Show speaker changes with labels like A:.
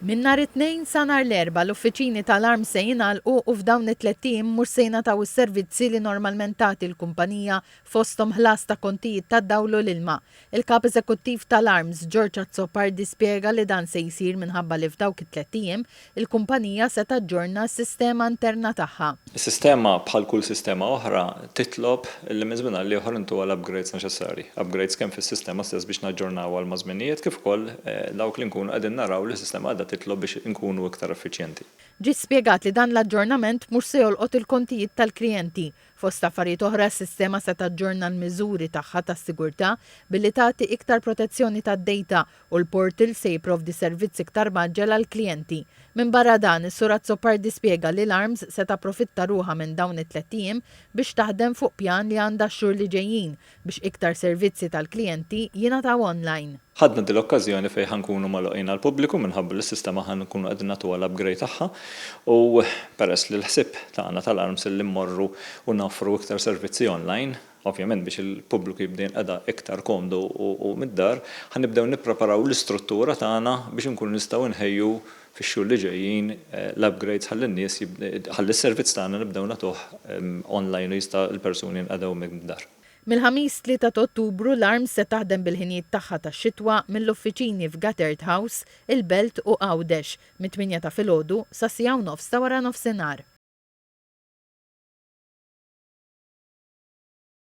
A: Minn nhar it-Tnejn sa nhar l-Erbgħa l-uffiċini tal-ARMS se jingħalqu u f'dawn it-tlett ijiem mhux se jingħataw is-servizzi li normalment tagħti l-kumpanija fosthom ħlas ta' kontijiet tad-dawl u l-ilma. Il-Kap Eżekuttiv tal-ARMS, George Azzopardi spjega li dan se jsir minħabba li f'dawk it-tlett ijiem il-kumpanija se taġġorna s-sistema interna tagħha.
B: Is-sistema, bħal kull sistema oħra, titlob li minn żmien għal ieħor intuha l-upgrades neċessarji. Upgrades kemm fis-sistema stess biex naġġornawha għal maż-żminijiet kif ukoll dawk li nkunu qegħdin naraw li s-sistema qiegħda titlob biex inkunu iktar effiċjenti.
A: Ġie spjegat li dan l-aġġornament mhux se jolqot il-kontijiet tal-klijenti. Fost affarijiet oħra s-sistema se taġġorna l-miżuri tagħha tas-sigurtà billi tagħti iktar protezzjoni tad-data u l-portal se jipprovdi servizz iktar mgħaġġel għall-klijenti. Minbarra dan, is-Sur Azzopardi spjega li l-ARMS se tapprofitta ruħha minn dawn it-tlett ijiem biex taħdem fuq pjan li għandha x-xhur li ġejjin biex iktar servizzi tal-klijenti jingħataw online.
B: Ħadna din l-okkażjoni fejn ħa nkunu magħluqin għall-pubbliku minħabba li s-sistema ħa nkunu qegħdin nagħtuha l-upgrade tagħha u peress li l-ħsieb tagħna tal-ARMS li mmorru u noffru iktar servizzi online, ovvjament biex il-pubbliku jibda jinqeda iktar komdu u mid-dar, ħa nibdew nippreparaw l-istruttura tagħna biex inkunu nistgħu nħejju fix-xhur li ġejjin l-upgrades ħalli n-nies ħalli s-servizz tagħna nibdew nagħtuh online u jista' l-persuni jinqedew mid-dar.
A: Mill-Ħamis 3 ta' Ottubru l-ARMS se taħdem bil-ħinijiet tagħha tax-xitwa mill-uffiċini f'Gattard House, il-Belt u Għawdex, mit-8 ta' filgħodu sa siegħa u nofs ta' waranofsinhar.